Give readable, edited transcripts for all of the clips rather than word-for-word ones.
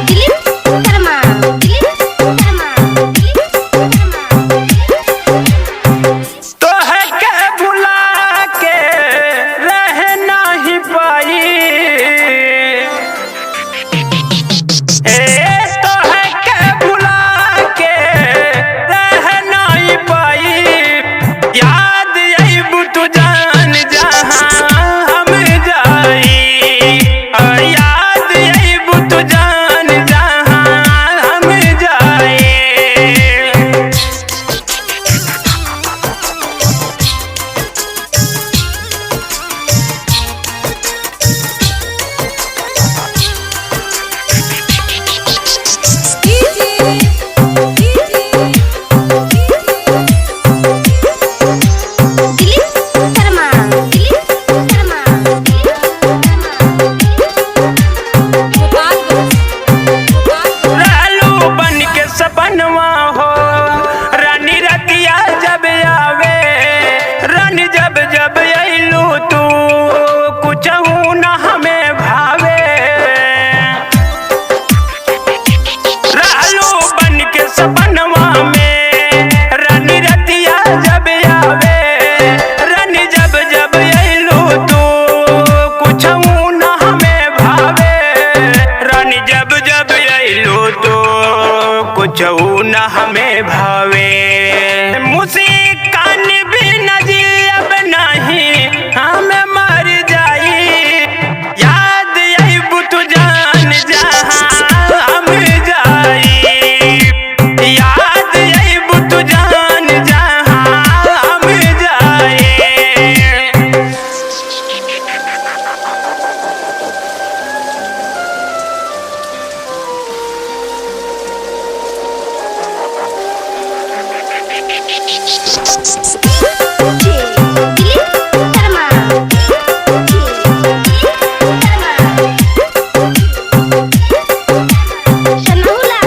दिलीप शर्मा, दिलीप शर्मा, दिलीप शर्मा। तोहे के भुला के रह नाही पाई, ए तोहे के भुला के रह नाही पाई। याद अइबू तू जान जहाँ हम जाई, याद अइबू तू जान जहाँ हम जाई। दिलीप शर्मा, दिलीप शर्मा, दिलीप शर्मा। रहलू बन के सपनवा हो, रानी रतिया जब आवे, रानी जब जब अइलू तू कुछहू न हमें भावे। रहलू बन के सपनवा में, रानी रतिया जब आवे, रानी जब जब अइलू तू कुछहू न हमें भावे। रानी जब जब अइलू तू कुछहू न हमें भावे। मुस्कान भी न जियब नहीं हमें मर जाई, याद अइबू तू जान जहाँ हम जाई, याद अइबू तू जान जहाँ हम जाई। दिलीप शर्मा, दिलीप शर्मा। सनौला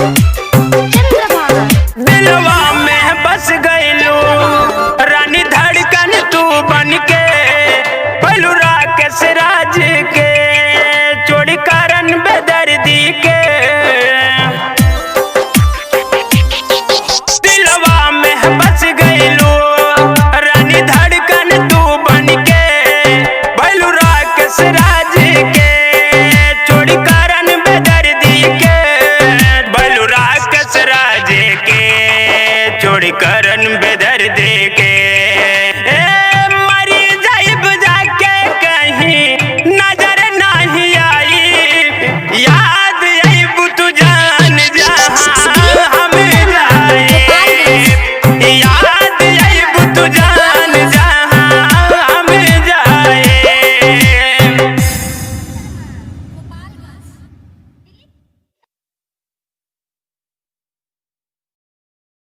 चंद्रभागा। दिलवा में बस गइलू रानी धड़कन तू बन के, पहलू राकेश राज के चोरी करन बेदर्दी के। दिलवा में बस गइलू रानी धड़कन तू बन के, पहलू राकेश राज के चोरी करन बेदर्दी के, बलू राकेश राज के